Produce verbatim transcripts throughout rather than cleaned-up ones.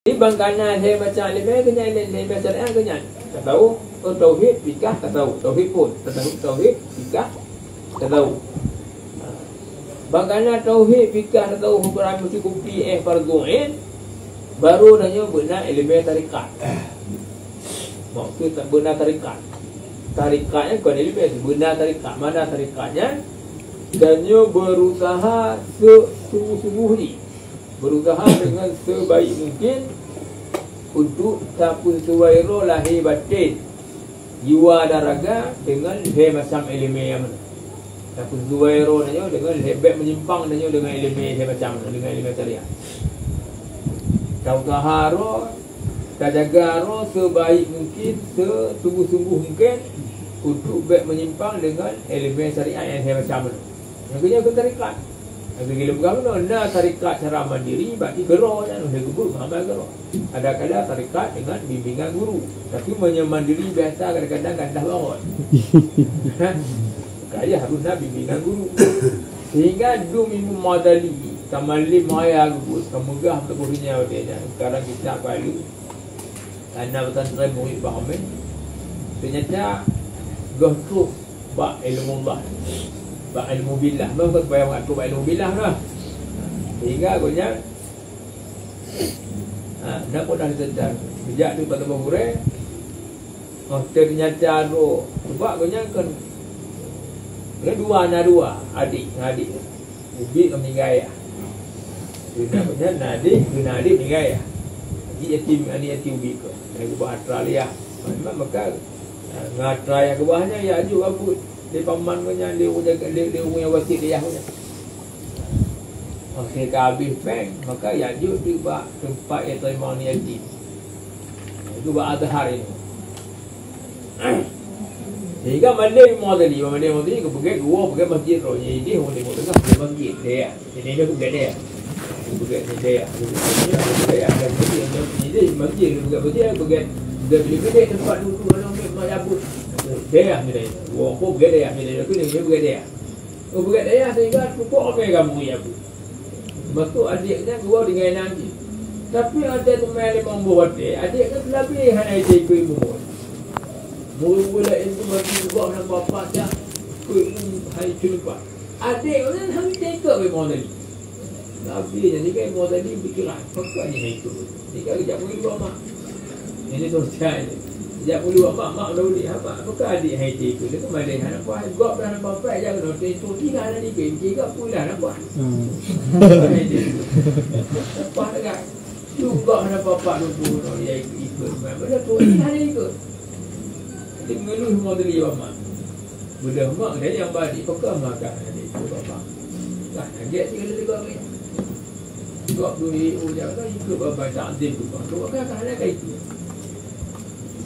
Jadi, bang kana lhèe macam ileumèe, keu nyan ileumèe syariat keu nyan. Tasawuf, oh, tauhid, fikah, tasawuf. Tauhid pun, tasawuf, tauhid, fikah, tasawuf. Bang kana tauhid, fikah, tasawuf, Quran meucukupi, eh, fardhu ain, baru tanyoe beuna ileumèe tarekat. Maksud beuna tarekat. Tarekat nyan kon ileumèe, beuna tarekat. Mana tarekat nyan? Tanyoe berusaha se-, sungguh-sungguh jih. Berusaha dengan sebaik mungkin untuk tapeusesuai roh lahé batén, jiwa dan raga dengan lhèe macam ileumèe nyang meunan. Tapeusesuai roh tanyoe dengan lhèe, bèk meunyimpang tanyoe dengan ileumèe lhèe macam, dengan ileumèe syariat. Tausaha roh, tajaga roh sebaik mungkin, sesungguh-sungguh mungkin untuk bèk meunyimpang dengan ileumèe syariat nyang lhèe macam nyoe. Nyang keunyoe keu tarekat. Nyang keu gilom gam nyoe, na tarekat cara mandiri, bak di keudroe nyan, ulèe geubeuet meuamal keudroe. Ada kala tarekat dengan bimbingan guru. Tapi meunyoe mandiri biasa, kadang-kadang gandah bangon. Kaya harus na bimbingan guru. Sehingga dum Imam Ghazali, ka malém raya geubeuet, ka meugah teuh gurèe nyan watèe nyan. Sekarang kita balu, Karena pesantren murid Bahamin, ternyata goh trok bak ilmu Allah, bak ilmu billah. Meuh ka bayang aku bak ilmu billah dah. Sehingga gobnyan, ha, dah pun dah ditentang. Sejak tu pada Bahuré, oh, ternyata tu, sebab gobnyan kan, dia dua, na dua, adik, adik. Ubit ngon meninggai ayah. Keunan, keunan na adék, keunan adék meninggai ayah. Jadi yatim, aneuk yatim ubit keu. Lalu bah atra lé ayah. Memang maka, ah, ngon atra ayah keubah nyan, ya jok abut. Lé paman keu nyan, lé ureueng jaga, lé, lé ureueng nyang wasiet lé ayah keu nyan. Masa ka habéh péng, maka ya jok di bak teumpat nyang teurimong aneuk yatim. Itu bak Azhar ilmu. Sehingga malém Imam Ghazali, malém Imam Ghazali geupeugèt geuwoe peugèt masjid droe, nyan idéh ureueng Timur Tengah peugèt masjid, dayah. Jadi dia peugèt dayah. Peugèt dayah. Peugèt dayah, dan masjid, idéh masjid, peugèt masjid, peugèt, peugèt bilék-bilék teumpat duek-duek, aneuk murit mak yabut. Dayah nyan dayah. Woe peugèt dayah nyan dayah, keuneuk dia peugèt dayah. Oh, peugèt dayah sehingga pokok ramè ka murit yabut. Meukeusut adék nyan geuwoe tinggai nan jih. Tapi watèe teumè limong boh watèe, adék nyan seulabé hana jiku ilmu. Murit-murit laén tu bagi ubak nan bapak jak keu ilmu hai ceumeupat. Adék nyan hana jiku ilmu tadi. Nabi nyan jiku ilmu tadi pikiran, pakon nyan hai tu. Jiku geujak murit dua mak. Ini susah ini. Jak meuluwa mak, mak dah ulèe, ha, mak, pakon adék hai tu ikut. Dia kembali hana kuat, gop dah nampak, jak kena tu, itu tiga dah dikit, tiga pun dah nampak. Hmm. Hai tu. Nampak dekat. Tu gop hana nampak tu, tu, tu, dia ikut, ikut. Pada tu, ini hana ikut. Jadi mengeluh semua tadi, ya, mak. Beudoh mak, dia yang balik, pakon mak kan, adék tu, bapak. Lah, kaget dia kena tegur ni. Gop dulu, oh, jangan ikut bapak takzim tu, bang. Tu, kan, kan, hana ikut.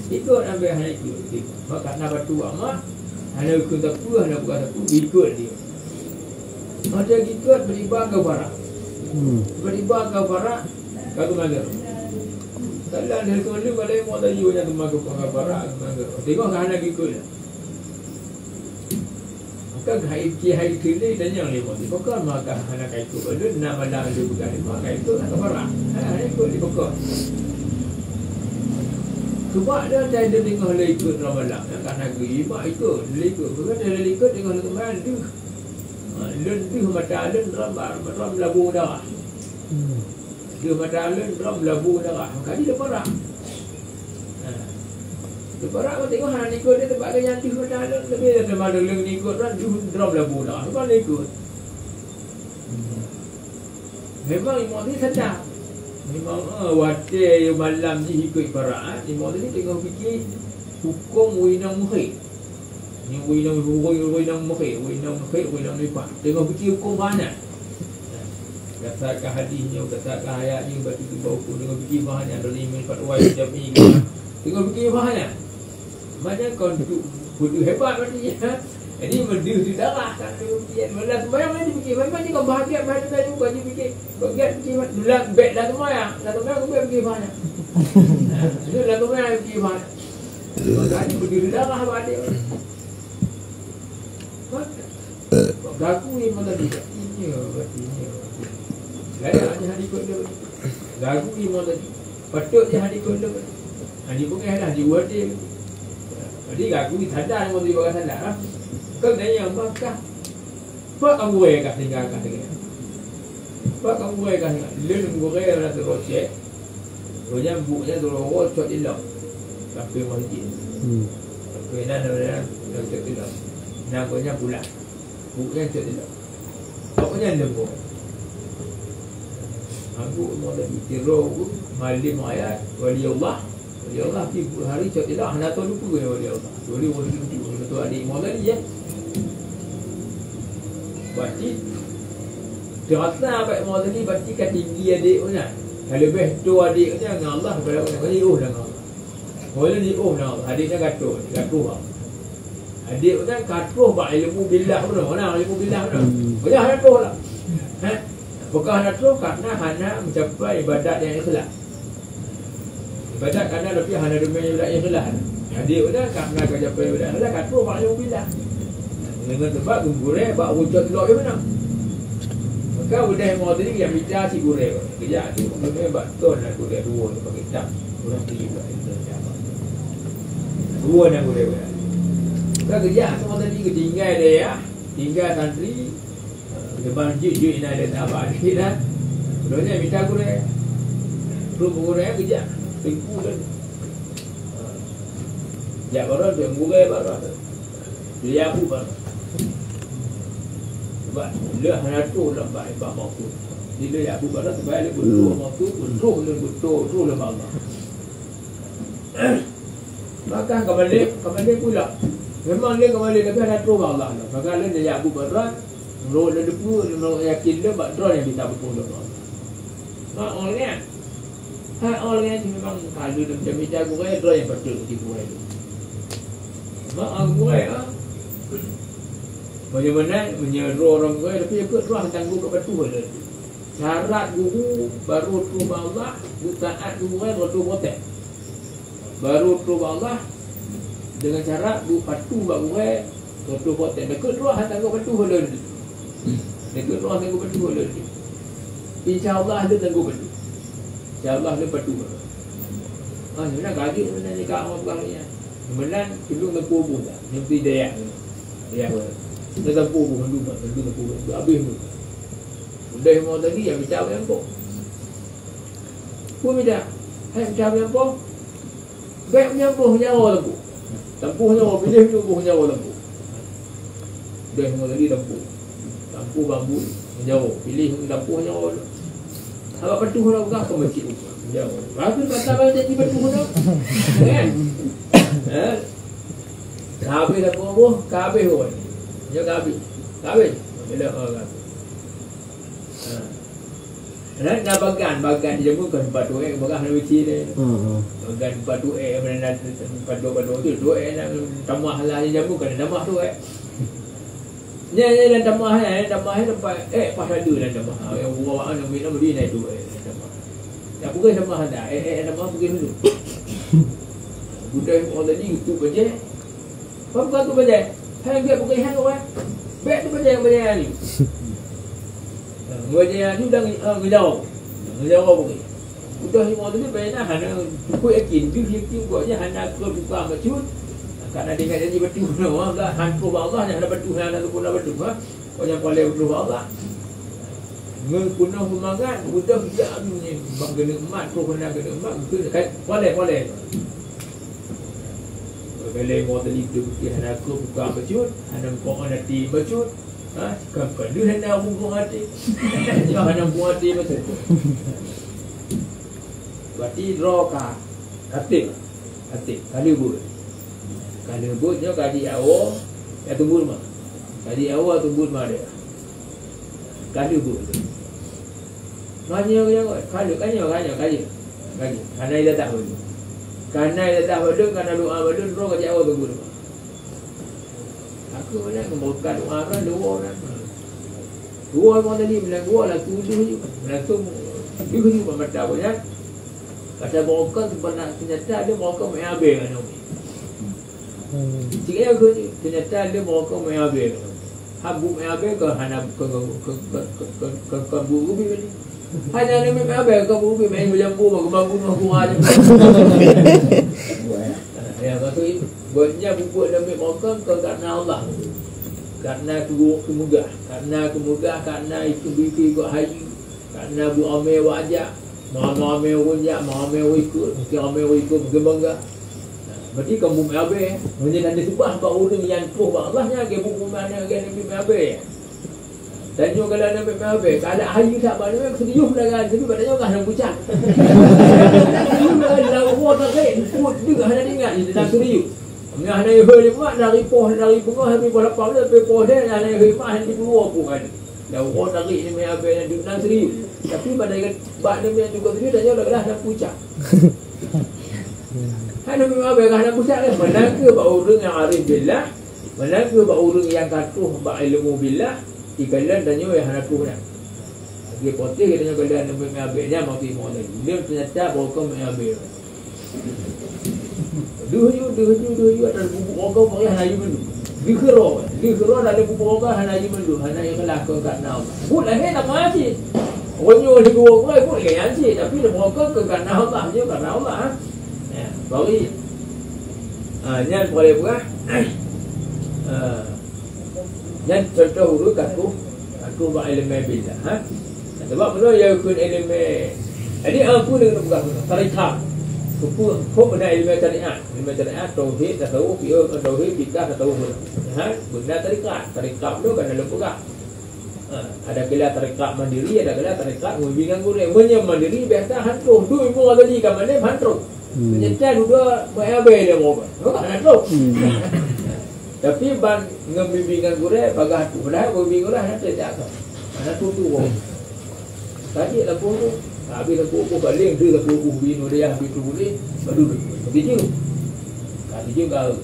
Ikut ambil hana ikut. Maka na batu amat, hana ikut sapeue, hana buka sapeue, ikut dia. Maka ikut beribadah ke barat. Hmm. Beribadah ke barat, kagum lagi. Kalau ada tu, ada yang mau tanya, yang teman ke barat, kagum lagi. Tengok, hana ikut lah. Maka hai, hai keuneuk tanyong lé Mu'adh, "Pakon maka hana ka ikot ulôn, na malam lôn peugah lé mak ka ikot hana barang? Hana, hana ikot lé pakon?" Sebab dia, dia deungoe lé ikot na malam, nyang ka na geuyue mak ikot, lé ikot. Bukan dia lé ikot deungoe lé keumayan deuh. Ha, lôn deuh mata lôn ram, ram labu darah. Hmm. Deuh mata lôn ram labu darah. Maka jih lôn parak. Ha. Lôn parak, watèe nyoe hana ikot dia, teuma geuh nyan deuh mata lôn. Leubeh dari mata lôn ikot ram, deuh ram labu darah. Leubeh lôn ikot. Memang Imam Ghazali sadar. Memang, eh, watèe malam jih ikot parak, eh, Imam Ghazali teungoh pike hukôm ureueng inong meuhé. Nyoe ureueng inong, ureueng, ureueng inong meuhé, ureueng inong meuhé, ureueng inong nifak. Teungoh pike hukôm banyak. Dasarkan hadis nyoe, dasarkan ayat nyoe, berarti tiba hukum dengan fikir bahannya, dari melipat wajib jami. Dengan fikir bahannya. Macam kau tu, betul hebat berarti, ya. Jadi, mendih di darah, kan, dia fikir. Malah sembahyang, dia fikir. Memang dia kau bahagia, bahagia, bahagia, bukan dia fikir. Bahagia fikir, dalam beg, dalam sembahyang. Dalam sembahyang, dia fikir bahannya. Itu dalam sembahyang, dia fikir bahannya. Makanya, mendih di darah, bahagia. Gagu Imam Ghazali, berarti nya, berarti nya. Layak aja hari kot dia. Gagu Imam Ghazali. Patut jih hana ikot lôn. Hana ipeugah lah, jiwoe até. Jadi, aku sadar ngon bak sadar lah. Kon nyan nyang Makkah. Pat kamoe gurèe ka tinggai, ka tinggai. Pat kamoe gurèe ka tinggai. Lôn gurèe na sidroe cék. Gobnyan buet nyan sidroe cok ilok. Sampoe masjid. Hmm. Sampoe na, na, na cok ilok. Na gobnyan pulang. Buet nyan cok ilok. Awak nyan leumo. Aku mau jadi tiro, malém ayat, wali Allah. Wali Allah pih hari cok ilok, hana tahu lupa ya wali Allah. Wali, wali itu, wali itu adik mau tadi ya. Berarti, terasa abang mau tadi, berarti ka tinggi adik tu nyan. Ka leubeh tu adik tu nyan dengan Allah, daripada orang lain. Oh, dengan Allah. Mulai di, oh, nah, adik nyan ka troh, ka troh. Adik nyan ka troh bak ilmu billah beuna, nah, ilmu billah beuna. Hmm. Beulah hana troh lah. Ha? Bukan hana troh, karena hana mencapai ibadat yang ikhlas. Ibadat karena lebih hana demi ibadat yang ikhlas. Adik nyan karena ka capai ibadat yang ikhlas, ka troh bak ilmu billah. Dengan sebab gurèe bak ucot lok je beuna. Maka udah mau tadi yang mita si gurèe. Kejak tu, gurèe bak ton dan gurèe dua tu pakai tam. Orang tinggi pula itu siapa? Dua dan gurèe. Maka kejak tu mau tadi ketinggai dayah, tinggai santri, lepas jujur ina dia tak apa lagi dah. Belum ni mita gurèe. Terus gurèe kejak. Tengku kan. Jak barat, dia gurèe barat. Dia aku barat. Sebab dia hana tu lambat, hebat waktu. Dia aku barat, sebab dia betul waktu, betul dan betul, betul lambat. Maka kembali, kembali pula. Memang dia kembali, tapi hana tu Allah. Maka dia jadi aku barat, menurut dia depu, menurut yakin dia, bak droe yang bisa betul Allah. Mak orang ni, hai orang ni memang kalau dia macam itu, aku kaya droe yang betul di gurèe tu. Mak aku kaya, ah. Bagaimana menyuruh orang gurèe, tapi aku terus tanggung ke betul dia. Syarat guru baru tu Allah, bu taat guru baru tu protes. Baru troh bak Allah dengan cara bu patuh bak gurèe, troh-troh protes. Takot roh hana tanggong patuh lôn. Takot roh tanggong patuh lôn. Insya Allah lôn tanggong patuh. Insya Allah lôn patuh. Ah, sebenarnya kaget sebenarnya kak awak pegang ni. Sebenarnya perlu tempuh buah. Nanti daya. Ya. Dia tempuh buah, tentu, tentu tempuh buah. Habis tu. Udah mau tadi yang bicara yang kok. Pun bicara. Hai bicara yang kok. Bèk meunyoe boh nyawa teumpuh. Teumpuh nyawa, piléh meunyoe boh nyawa teumpuh. Deh nyoe tadi teumpuh. Teumpuh bambu nyawa, piléh teumpuh nyawa. Sabab patuh lam gah keu masjid nyawa. Bagus kata bang jadi patuh dah. Kan? Ha? Ka habéh dah boh, ka habéh boh. Nyoe ka habéh. Ka habéh. Bila ka habéh. Ha. Nah, na bagan, bagan di jameun kan bak tuek, bagan na beuci deh. Hmm, hmm. Bagan bak tuek, mana na bak tuek, bak tuek tu, tuek na tamah lah di jameun kan tamah tuek. Nya, nya dan tamah, eh, tamah, eh, tempat, eh, pas ada dan tamah. Ah, yang bawa anak minum di na tuek, eh, tamah. Tak bukan tamah dah, eh, eh, tamah pergi dulu. Budak orang tadi itu bajai. Apa bukan tu bajai? Hai biar bukan hai orang. Bèk tu bajai, bajai ni. Ngejawab tu dah, ah, ngejawab. Ngejawab bagi. Udah lima tu bèk nah, hana cukup yakin. Dia yakin buatnya hana ke buka maksud. Karena dia ingat janji betul nama, enggak hantu Allah yang ada betul, yang ada pula betul, ha? Kau yang paling betul Allah. Ngeun penuh semangat, udah dia ni bang kena emat, kau kena kena emat, betul kan? Paling, paling. Bèk lé mo tadi tu hana ke buka maksud, hana buka hati maksud. Ha, kan kan dia hana buka hati. Dia hana buka hati maksud. Berarti droe ka. Katik. Katik. Ka lheueh buet. Ka lheueh buet nyoe ka di awak, ya tunggu rumah. Ka di awak tunggu rumah dia. Ka lheueh buet. Ka nyoe, ka nyoe, ka nyoe, ka nyoe, ka nyoe. Ka nyoe. Hana idadah badan. Hana idadah badan, hana doa badan, droe ka di awak tunggu rumah. Aku mana membuka doa kan, doa orang. Dua orang tadi bilang dua lah tujuh je. Langsung tujuh je pemata pun ya. Kata bongkar sebenarnya ternyata ada bongkar mai habis kan Umi. Hmm. Tiga aku ni ternyata ada bongkar mai habis. Habu mai habis ke hana ke ke ke ke ke ke bu rubi tadi. Hana neumiet meuabée, ka beubiet main beujambu, bak geuba bunoh gura je. Ya, maksud, buet nyan bubuet neumiet mokon kon karena Allah. Karena keu-, keumugah. Karena keumugah, karena itu bukon gok haji. Karena bu amé wajak. Mau amé ureueng jak, mau amé ureueng ikut, mungkin amé ureueng ikut, mungkin bangga. Berarti kon buet meuabée. Meunyoe na diseubah bak ureueng nyang troh bak Allah, nyan lagée buet meuabée, lagée neumiet meuabée. Tanyoe kalau na meuabée, kalau hayeue that bak nyoe, serius lah kan, tapi bak tanyoe kan hana bucah. Serius lah kan, lam uroe tarék, peuet deuh hana ingat, nyan serius. Nyan hana yue lima, dari poh, dari beungoh, dari poh lapan belas, dari poh deh, hana yue lima, hana dipeuruwa pun kan. Lam uroe tarék ni meuabée, nyan serius. Tapi pada bak nyoe juga serius, tanyoe lah, lah, hana bucah. Hana meuabée, hana bucah kan. Meunan keuh bak ureueng nyang arif billah, meunan keuh bak ureueng nyang ka troh bak ilmu billah, ikalon tanyoe nyang hana troh nyan. Lagée potéh geutanyoe keunan meuabée nyan maté moh lagi. Lheueh teunyata bukon meuabée. Deuh yue, deuh yue, deuh yue, atra bubuk rogau pakai hana yue mandum. Deuh keudroe, deuh keudroe dalam bubuk rogau hana yue mandum, hana ikhlas kon karena Allah. Buet lahé sama aja. Orang nyoe di gua gua buet lagée nyan cit, tapi lam rogau kon karena Allah, nyoe karena Allah, ha. Ya, bari. Ha, nyan boleh buah. Ha. Nyan contoh ureueng ka troh, ka troh bak ileumèe billah, ha. Sabab meunyoe ya kheun ileumèe, jadi, ah, peue neupeugah kheun tarekat. Peue, peue beuna ileumèe syariat? Ileumèe syariat, tauhid, tasawuf, fiqh, tauhid, fiqah, tasawuf. Ha, beuna tarekat. Tarekat tu kan dalam peugah. Ha, ada kala tarekat mandiri, ada kala tarekat bimbingan gurèe. Meunyoe mandiri biasa han troh, dui mua tadi ka mandé han troh. Hmm. Meunyoe dudoe, meuabée dia mau. Ha, han troh. Hmm. Tapi ban ngon bimbingan gurèe, bagaih tu. Padahai bimbingan gurèe hana teuka. Hana tutu. Tadi lampôh tu. Habis lampôh tu, paléng tu lampôh tu, binoe dia, habis tu boleh. Baru tu. Tapi je. Tapi je kau.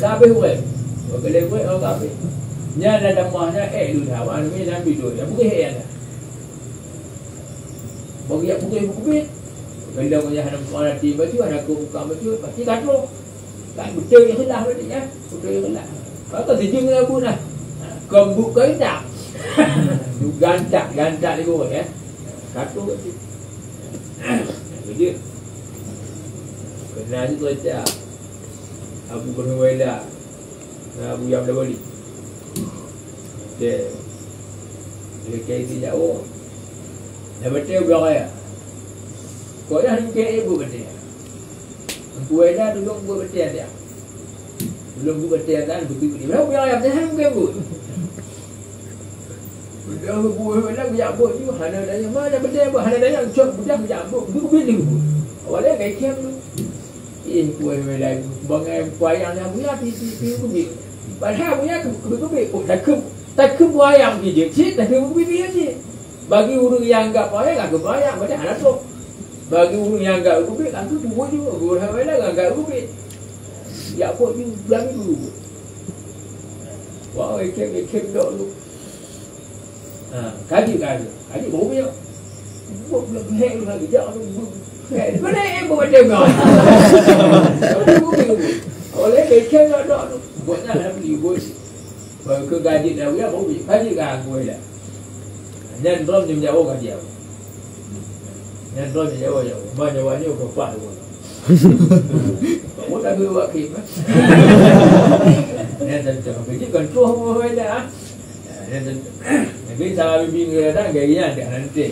Ka habis gurèe. Paléng gurèe, oh, ka habis. Nyan dah tamah nyan, eh, lu dah. Wan, ni dah habis tu. Dah boleh, eh, dah. Bagi yak putih bukubit. Bila punya hana muka hati baju, hana aku muka baju, pasti kacau. Kan betul je lah berarti, ya. Betul je lah. Kau tak sejeng dengan aku nah. Kau buka hitam. Gantak, gantak dia, ya. Kacau berarti. Jadi, kena juga cerita Abu Berhuwaila. Nah, buyang dah balik. Okey. Dia kaya si jauh. Dah betul buang raya. Kau dah ni kaya ibu betul. Aku dah tolong buat betul dia. Tolong buat betul dia, betul betul. Dah buang raya, dah bukan buat. Dah buat, dah buat juga. Hana daya, mana betul buat? Hana daya, cok budak budak buat. Buat betul buat. Awalnya kayak kiam tu. Eh, kueh meulai, bangai kuayang nyang buya pi, pi, pi, pi. Padahai buya keu, keu, keu, keu, takheun, takheun buaya pi jeuet cit, takheun keu pi jeuet cit. Bagi ureueng nyang anggap buaya, takheun buaya, padahai hana troh. Bagi ureueng nyang anggap keu pi, takheun buaya juga, gurèe meulai anggap keu pi. Ya, buat ju, belah minggu. Wah, ekek, ekek dok tu. Ha, kaji, kaji. Kaji baru punya. Buat pula gehek tu lagi. Jak tu, bu-, gehek. Mana yang buat dia kau? Kaji baru punya. Oleh kecil nak dok tu. Buat nak, nak beli, buat. Baru ke gaji dah, ya, baru beli. Kaji kan aku dah. Nyan drum dia menjauh kaji aku. Nyan drum dia jauh, jauh. Mana jauh, jauh, ke empat tu. Kamu tak dulu wakil, kan? Nyan tentang. Jadi kan tu apa dah, ah? Nyan tentang. Jadi salah bimbing ke datang, gaya dia nanti.